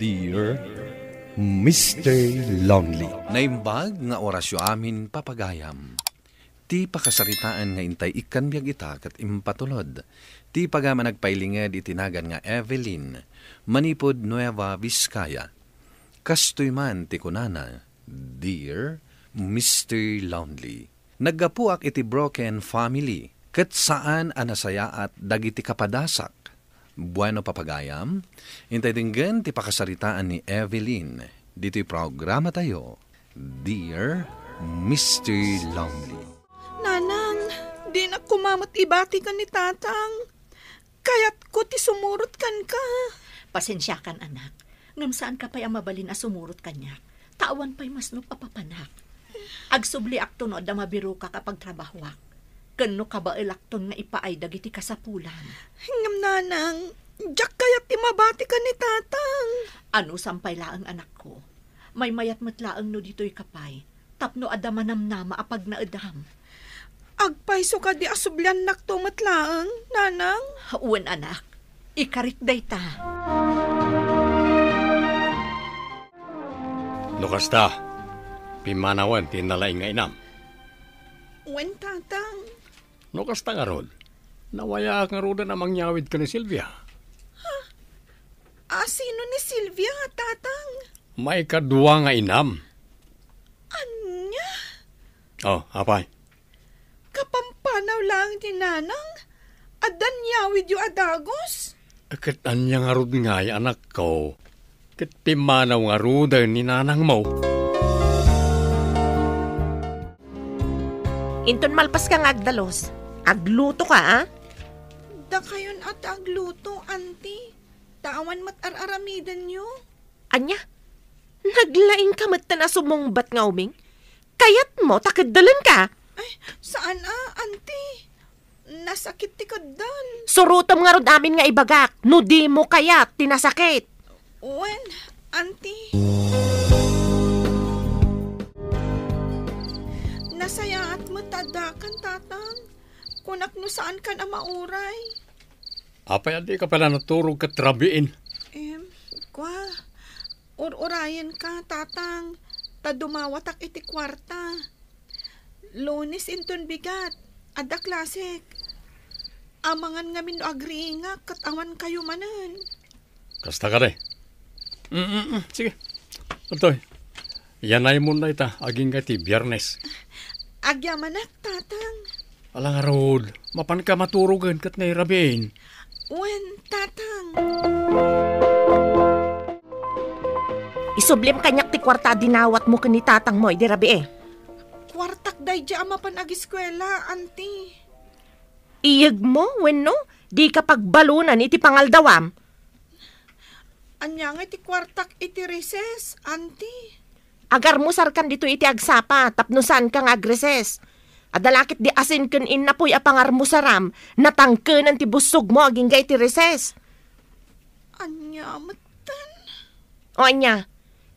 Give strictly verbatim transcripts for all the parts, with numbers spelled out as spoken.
Dear Mister Lonely. Naimbag nga orasyo amin, papagayam. Ti pakasaritaan nga intay ikkan biag ita ket impatulod ti pagayam a nagpailinged iti nagan nga Evelyn, manipud Nueva Vizcaya. Kastoy man ti kunana, "Dear Mister Lonely, naggapuak iti broken family, ket saan a nasayaat dagiti kapadasak." Bueno, papagayam, intay denggen ti pakasaritaan ni Evelyn ditoy programatayo, Dear Mister Lonely. Nanang, dinak koma met ibati ken ni Tatang. Kayatko ti sumurot kenka. Pasensiakan, anak. Ngem saanka pay a mabalin a sumurot kaniak, ta awan pay masnop a papanak. Agsubliakto no adda mabirokak a pagtrabahoak, ken no kabaelakton nga ipaay dagiti kasapulan. Ngem, Nanang, diak kayat ti mabati ken ni Tatang. Anusam pay laeng, anakko. Maymayat met laeng no ditoyka pay, tapno adda manamnama a pagnaedam. Agpayso kadi a subliannakto met laeng, Nanang? Wen, anak. Ikarik dayta. No kasta, pimmanawen ti nalaing nga inam. Wen, Tatang. No kasta ngarud, nawayaak ngaruden a mangyawid ken ni Silvia. A sino ni Silvia, Tatang? Maikadua nga inam. Ania? Oh, apay? Kapampanaw laeng ni Nanang? Adda inyawidyo a dagus? Ket ania ngarud ngay, anakko? Ket pimmanaw ngaruden ni nanangmo. Inton malpaska nga agdalus, aglutoka, a? Dakayon a ti agluto, Auntie. Ta awan met ar-aramidenyo. Ania? Naglaingka metten a sumungbat nga uming? Kayatmo ta keddelenka? Ay, saan a, Auntie. Nasakit ti keddel. Surotem ngarud amin nga ibagak no dimo kayat ti nasakit. Wen, Auntie. Nasayaat met ta addakan, Tatang. Kunak no saankan a mauray. Apay a dika pay la naturog ket rabiin? Em, kua, ur-urayenka, Tatang, ta dumawatak iti kuarta. Lunes inton bigat, adda klasek. Amangan ngamin no agriingak ket awan kayo manen. Kasta kadi. Mm, mm, mm. Sige. Adtoy. Yanaymon dayta, agingga ti Biyernes. Agyamanak, Tatang. Ala ngarud, mapanka maturogen ket nairabiin. Wen, Tatang. Isublim kaniak ti kuarta a dinawatmo ken ni tatangmo idi rabii. Kuartak daydi a mapan agiskuela, Auntie. Iyegmo wenno dika pagbalonen iti pangaldawam? Ania ngay ti kuartak iti recess, Auntie? Agarmusarkan ditoy iti agsapa tapno saanka nga agreses. Adda la ketdi asin ken innapoy a pangarmusaram, natangkenen ti bussogmo agingga iti recess. Ania metten? O ania,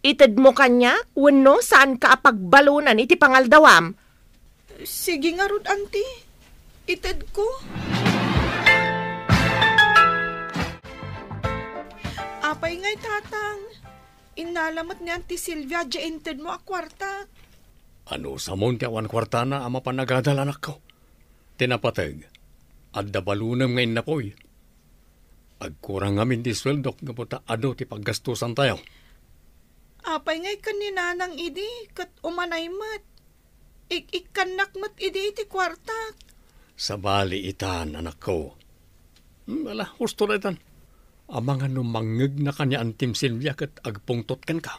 itedmo kaniak wenno saanka a pagbalonen iti pangaldawam? Sige ngarud, Auntie. Itedko. Apay ngay, Tatang? Innala met ni Auntie Silvia diay intedmo a kuartak. Anusamon ti awan kuartana a mapan agadal, anakko? Ti napateg, adda balonem nga innapoy. Agkurang ngamin ti sueldok gapu ta adu ti paggastosantayo. Apay ngay ken ni Nanang idi ket umanay met? Ik-ikkannak met idi iti kuartak. Sabali itan, anakko. Hmm, ala, husto daytan. Amangan no mangngegna kaniak ni Auntie Silvia ket agpungtot kenka.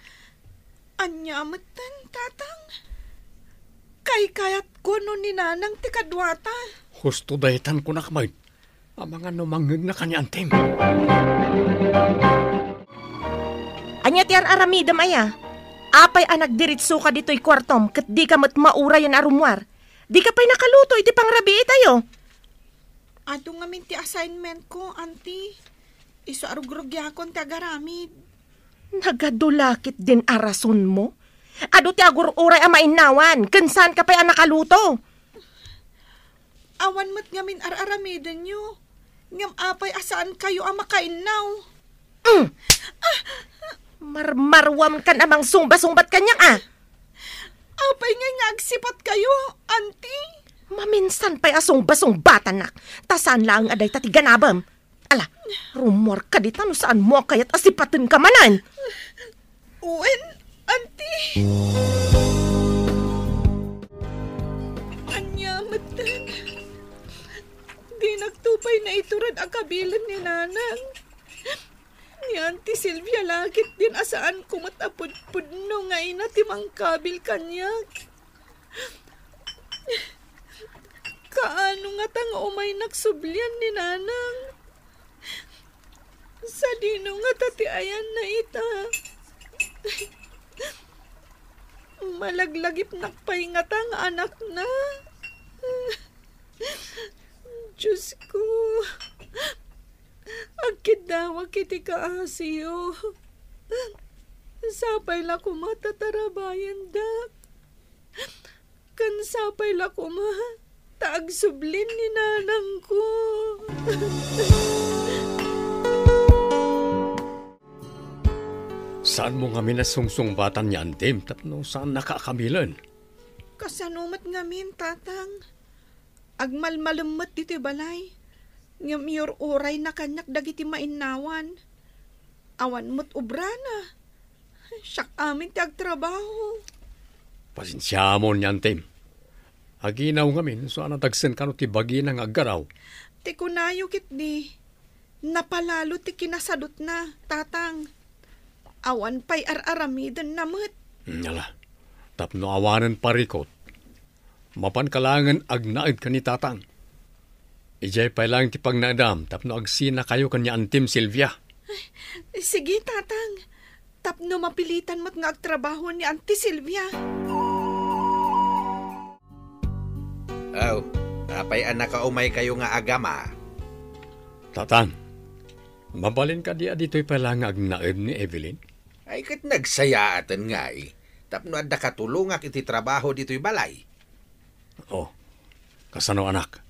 Ania metten, Tatang? Kaykayatko no ni Nanang ti kaduata. Husto daytan kunak met. Amangan no mangngegna kaniak ni Auntie. Ania ti ar-aramidem aya? Apay a nagdiritsoka ditoy kuartom ket dika met maurayen a rummuar? Dika pay nakaluto iti pangrabiitayo? Adu ngamin ti assignmentko, Auntie. Isu a rugrugiakon ti agaramid. Nagadu la ketdin a rasonmo? Adu ti agur-uray a mainnawan, ken saanka pay a nakaluto. Awan met ngamin ar-aramidenyo, ngem apay a saankayo a makainnaw? Mm. Ah! Marmaruamkan a mangsungba-sungbat kaniak, a. Apay ngay nga agsipatkayo, Auntie? Maminsan pay a sungba-sungbatannak, ta saan laeng a dayta ti ganabem. Ala, rummuarka dita no saanmo a kayat a sipatenka manen. Wen, Auntie. Ania metten? Dinakto pay naitured a kabilen ni Nanang. Ni Auntie Silvia la ketdin a saanko met a pudpudno nga ina ti mangkabil kaniak. Kaano ngata nga umaynak sublian ni Nanang? Sadino ngata ti ayanna ita? Malaglagipnak pay ngata nga anakna? Diosko, agkiddawak iti kaasiyo. Sapay la koma ta tarabayendak. Ken sapay la koma ta agsublin ni nanangko. Saanmo ngamin a sungsungbatan ni Antim tapno saannaka a kabilen? Kasano met ngamin, Tatang? Agmalmalem met ditoy balay, ngem iur-urayna kaniak dagiti mainnawan. Awan met obrana. Siak amin ti agtrabaho. Pasensiamon ni Antim. Aginaw ngamin, saan a dagsen kano ti bagina nga aggaraw. Ti kunayo ketdi, napalalo ti kinasadutna, Tatang. Awan pay ar-aramidenna met. Hmm, ala, tapno awanen parikut, mapanka laengen agnaed ken ni Tatang. Idiay pay laeng ti pagnaedam tapno agsinakayo ken ni Antim Silvia. Sige, Tatang. Tapno mapilitan met nga agtrabaho ni Auntie Silvia. Aw, apay a nakaumaykayo nga agama? Tatang, mabalin kadi a ditoy pay laeng nga agnaed ni Evelyn? Ay, ket nagsayaaten ngay, tapno adda katulongak iti trabaho ditoy balay. Oh, kasano, anak?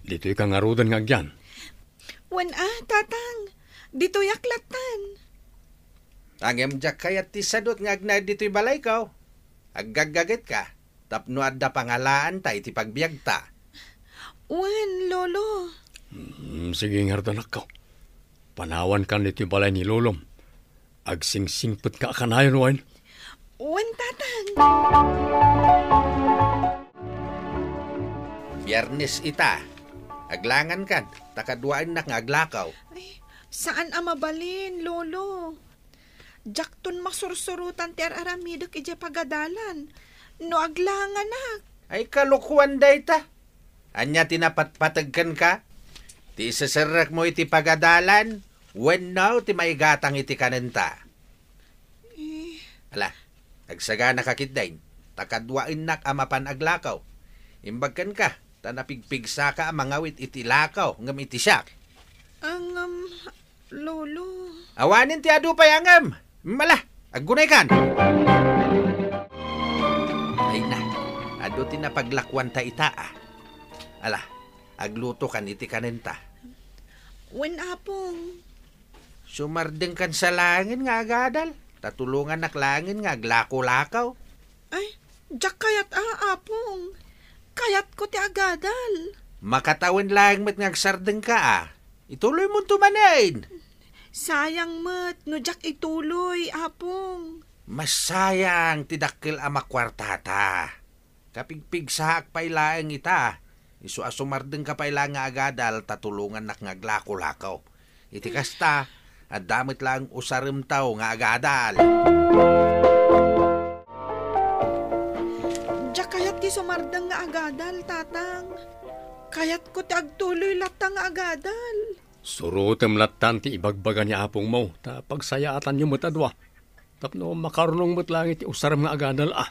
Ditoyka ngaruden nga agyan? Wen a, Tatang. Ditoyak lattan. Ngem diak kayat ti sadut nga agnaed ditoy balayko. Aggaggagetka, tapno adda pangalaanta iti pagbiagta. Wen, Lolo. Hmm, sige ngarud, anakko. Panawankan ditoy balay ni Lolom. Agsingsingpetka a kanayon, wen? Wen, Tatang. Biernes ita. Aglangankan, ta kaduaennak nga aglakaw. Ay, saan a mabalin, Lolo. Diakton masursurotan ti ar-aramidek idiay pagadalan no aglanganak. Ay, kalokoan dayta. Ania ti napatpateg kenka? Ti iseserrekmo iti pagadalan wenno ti maigatang iti kanenta? Eh. Ala, agsaganaka ketdin, ta kaduaennak a mapan aglakaw. Imbag kenka, ta napigpigsaka a mangawit iti lakaw ngem iti siak. Ngem, Lolo. Awanen ti adu pay a ngem. Mala, aggunaykan. Ay na, adu ti napaglakuanta ita, a. Ala, aglutokan iti kanenta. Wen, Apong. Sumardengkan sa laengen nga agadal, ta tulongannak laengen nga aglako-lakaw. Ay, diak kayat a, Apong. Kayatko ti agadal. Makatawen laeng met nga agsardengka a. Ituloymonto manen. Sayang met no diak ituloy, Apong. Masayang ti dakkel a makuartata. Kapigpigsaak pay laeng ita. Isu a sumardengka pay laeng nga agadal ta tulongannak nga aglako-lakaw. Iti kasta, adda met laeng usaremtaw nga agadal. Diak kayat ti sumardeng nga agadal, Tatang. Kayatko ti agtuloy latta nga agadal. Surotem lattan ti ibagbaga ni apongmo, ta pagsayaatanyo met a dua. Tapno makarunong met laeng iti usarem nga agadal a.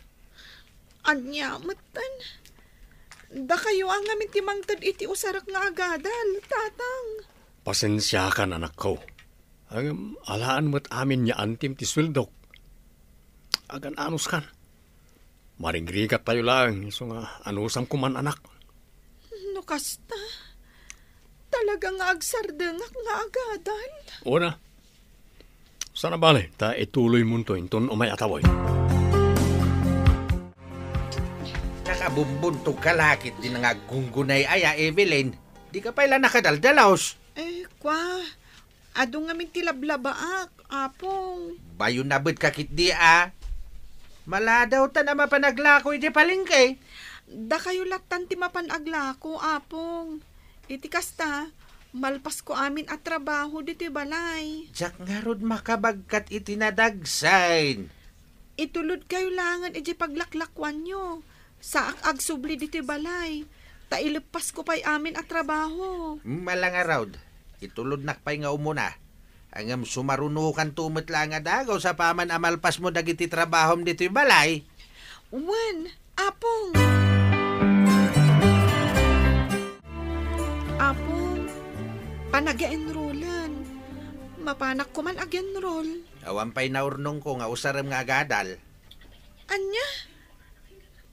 Ania metten? Dakayo a ngamin ti mangted iti usarek nga agadal, Tatang. Pasensiakan, anakko. Ngem, alaan met amin ni antim ti sueldok. Agan-anoskan. Marigrigat tayo laeng, isu nga anusam koman, anak. No kasta, talaga nga agsardengak nga agadal. Una, Sana bale, ta ituloymonto inton umay a tawen. Nakabumbunto ka lakit di nangagunggunay aya, Evelyn. Di ka pay la nakadaldalos. Eh, kwa, adu ngamin ti lablabaak, Apong. Bayo nabed ka ketdi a. Maladaw ta na mapan aglako iti palengke. Dakayo lattan ti mapan aglako, Apong. Iti kasta, malpasko amin a trabaho ditoy balay. Diak ngarud makabagkat iti nadagsen. Itulodkayo langen iti paglaklakuanyo. Saak agsubli ditoy balay, ta ileppasko pay amin a trabaho. Mala ngarud, itulodnak pay nga umuna. Ngem sumarunokanto met laeng a dagus apaman a malpasmo dagiti trabahom ditoy balay. Wen, Apong. Apong, panag-enrollen. Mapanak koman ag-enroll. Awan pay naurnongko nga usarem nga agadal. Ania?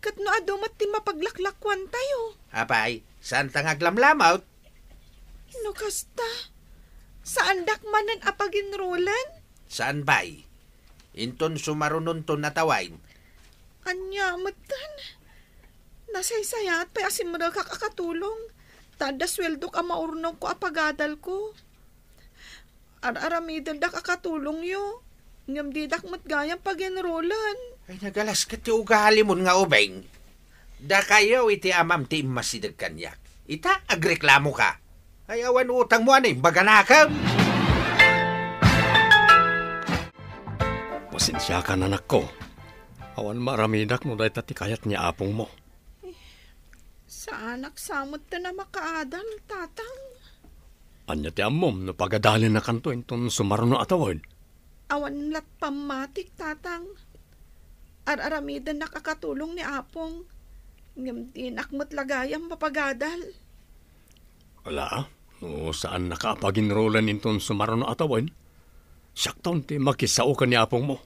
Ket no adu met ti mapaglaklakuantayo? Apay, saanta nga aglamlamut? No kasta, saandak manen a pag-enrollen? Saan pay? Inton sumarunonto a tawen. Ania metten? Nasaysayaat pay a simrekak a katulong, ta adda sueldok a maurnongko a pagadalko. Ar-aramidendak a katulongyo, ngem didak met gayam pag-enrollen. Ay, nagalas ket ti ugalimon nga ubing. Dakayo iti amam ti immasideg kaniak. Ita, agreklamoka. Ay, awan utangmo a naimbaganakem. Pasensiakan, anakko. Awan maaramidak no dayta ti kayat ni apongmo. Saanak sa met ti a makaadal, Tatang. Ania ti ammom no pagadalennakanto inton sumaruno a tawen? Awan lat pammatik, Tatang. Ar-aramidennak a katulong ni Apong, ngem dinak met la gayam mapagadal. Ala, no saannaka a pag-enrollen inton sumaruno a tawen, siakton ti makisao ken ni apongmo.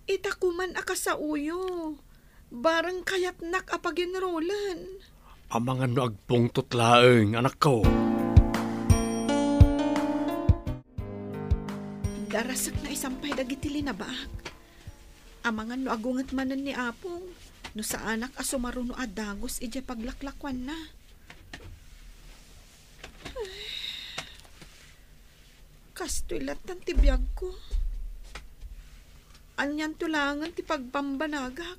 Ita koman a kasaoyo. Bareng kayatnak a pag-enrollen. Amangan no agpungtot laeng, anakko. Darasek nga isan pay dagiti linabaak. Amangan no agunget manen ni Apong, no saanak a sumaruno a dagus idiay paglaklakuanna. Kastoy lattan ti biagko. Anianto laengen ti pagbambanagak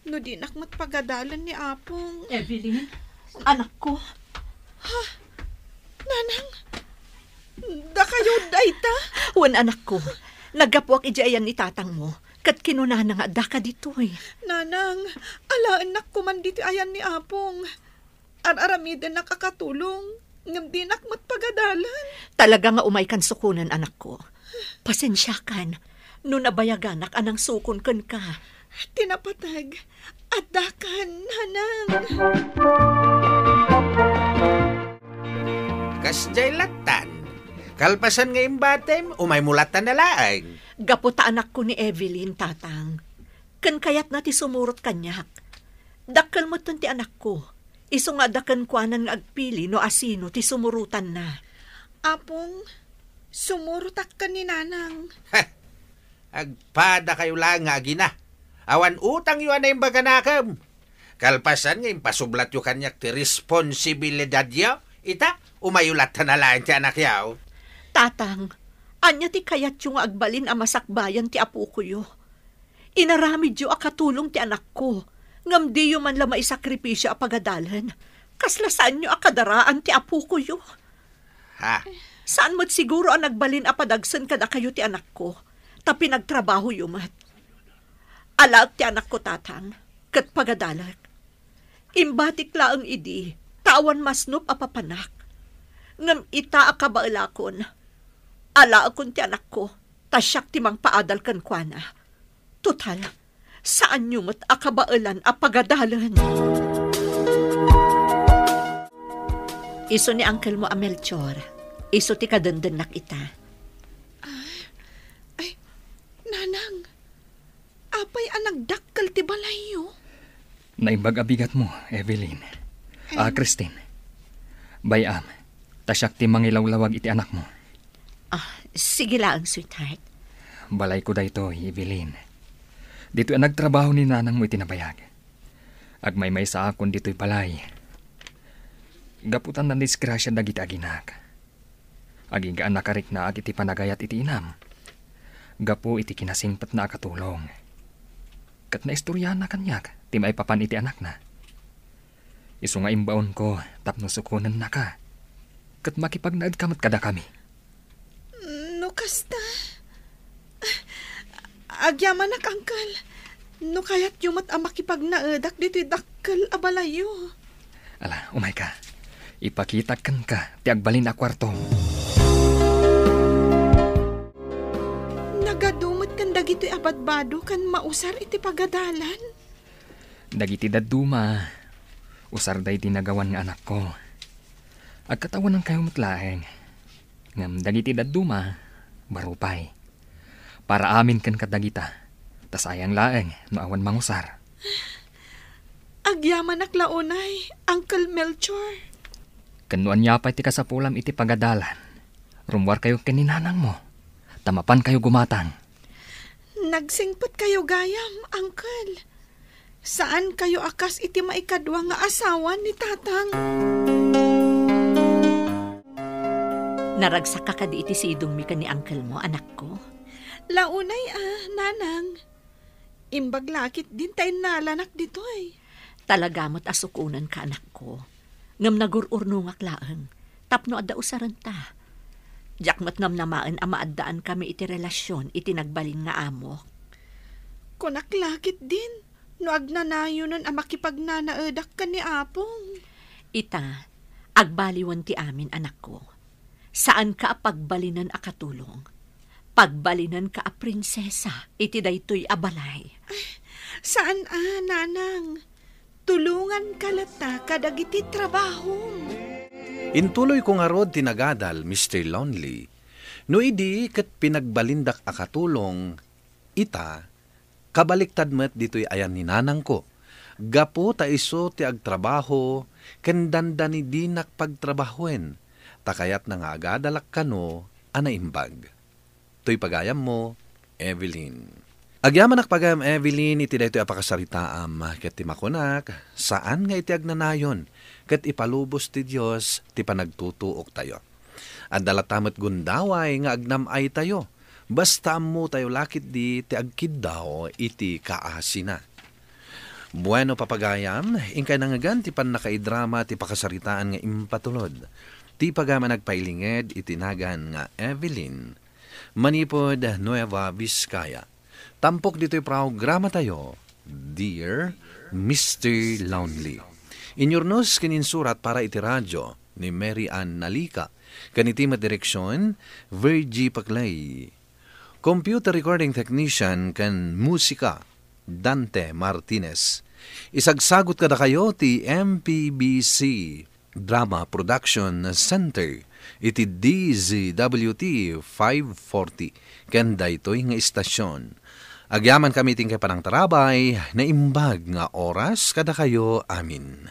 no dinak met pagadalen ni Apong. Evelyn, anakko. Ha? Nanang, dakayo dayta? Wen, anakko. Naggapuak idiay ayan ni tatangmo, ket kinunana nga addaka ditoy. Nanang, alaennak koman ditoy ayan ni Apong. Ar-aramidennak a katulong, ngem dinak met pagadalen. Talaga nga umaykan sukonen, anakko. Pasensiakan no nabayaganak a nangsukon kenka. Ti napateg, addakan, nanang. Kasdiay lattan, kalpasan nga imbatim, umaymo lattan a laeng. Gapu ta anakko ni Evelyn, tatang. Ken kayatna ti sumurot kaniak. Dakkel metten ti anakko. Isu nga adda kenkuanan nga agpili no asino ti sumurotanna. Apong, sumurotak ken ni Nanang. Heh! Agpadakayo laeng nga agina. Awan utangyo a naimbag a nakem. Kalpasan nga impasublatyo kaniak ti responsibilidadyo, ita, umayyo lattan a laeng ti anakyo. Tatang, ania ti kayatyo nga agbalin a masakbayan ti apokoyo? Inaramidyo a katulong ti anakko, ngem diyo man la maisakripisio a pagadalen. Kasla saanyo a kadaraan ti apokoyo. Ha? Saan met siguro a nagbalin a padagsen kadakayo ti anakko, ta pinagtrabahoyo met. Alaek ti anakko, tatang, ket pagadalek. Imbatik laeng idi, ta awan masnop a papanak. Ngem ita a kabaelakon, alaekon ti anakko, ta siak ti mangpaadal kenkuana. Total, saanyo met a kabaelan a pagadalen. Isu ni angkelmo a Melchor, isu ti kadendennak ita. Ah, ay, Nanang, apay a nagdakkel ti balayyo? Naimbag a bigatmo, Evelyn. Ah, Em. Christine, bay-am, ta siak ti mangilawlawag iti anakmo. Ah, sige laeng, sweetheart. Balayko daytoy, Evelyn. Ditoy a nagtrabaho ni nanangmo iti nabayag. Agmaymaysaakon ditoy balay. Gapu ta nadisgrasia dagiti aginak. Agiga a nakariknaak iti panagayat iti inam. Gapu iti kinasingpetna a katulong. Ket naistoriana kaniak ti maipapan iti anakna. Isu nga imbaonko tapno sukonennaka. Ket makipagnaedka met kadakami. No kasta, agyamanak, Uncle. No kayatyo met a makipagnaedak ditoy dakkel a balayyo. Ala, umayka. Ipakitak kenka ti agbalin a kuarto. Nagadu met ken dagitoy a badbado ken mausar iti pagadalan. Dagiti dadduma, usarda iti nagawan nga anakko. Agkatawanankayo met laeng. Ngem dagiti dadduma, baro pay. Para amin ken kadagita, ta sayang laeng no awan mangusar. Agyamanak la unay, Uncle Melchor. Ken no ania pay ti kasapulam iti pagadalan, rummuarkayo ken ni nanangmo, ta mapankayo gumatang. Nagsingpetkayo gayam, Uncle. Saankayo a kas iti maikadua nga asawa ni Tatang. Naragsakka kadi iti sidongmi ken ni uncle mo, anakko? La unay a, Nanang. Imbag la ketdin ta innalanak ditoy. Talaga met a sukonenka, anakko. Ngem nagur-urnongak laeng, tapno adda usarenta. Diak met namnamaen a maaddaankami iti relasion iti nagbalin nga amok. Kunak la ketdin, no agnanayonen a makipagnanaedak ken ni Apong. Ita, agbaliwen ti amin, anakko. Saanka a pagbalinen a katulong. Pagbalinenka a prinsesa iti daytoy a balay. Saan a, Nanang. Tulonganka latta kadagiti trabahom. Intuloyko ngarud ti nagadal, Mister Lonely. No idi ket pinagbalindak a katulong, ita, kabaliktad met ditoy ayan ni nanangko. Gapu ta isu ti agtrabaho ken dandani dinak pagtrabahoen, ta kayatna nga agadalak kano a naimbag. Toy pagayammo, Evelyn. Agyamanak pagayam, Evelyn, iti daytoy a pakasaritaam, ket ti makunak, saan nga iti agnanayon, ket ipalubos ti Dios ti panagtutuoktayo. Adda latta met gundaway nga agnam-aytayo, basta ammotayo la ketdi ti agkiddaw iti kaasina. Bueno, papagayam, inkay nangngegan ti pannakaidrama ti pakasaritaan nga impatulod ti pagayam a nagpailinged iti nagan nga Evelyn. Manipud Nueva Vizcaya. Tampok ditoy programatayo, Dear Mister Lonely. Inyurnos ken insurat para iti radio ni Mary Ann Nalica, ken iti met direksion, Virgie Paclay. Computer recording technician ken musika, Dante Martinez. Isagsagot kadakayo ti M P B C Drama Production Center iti D Z W T five forty ken daytoy nga istasion. Agyamankami iti inkay panangtarabay, naimbag nga oras kadakayo amin.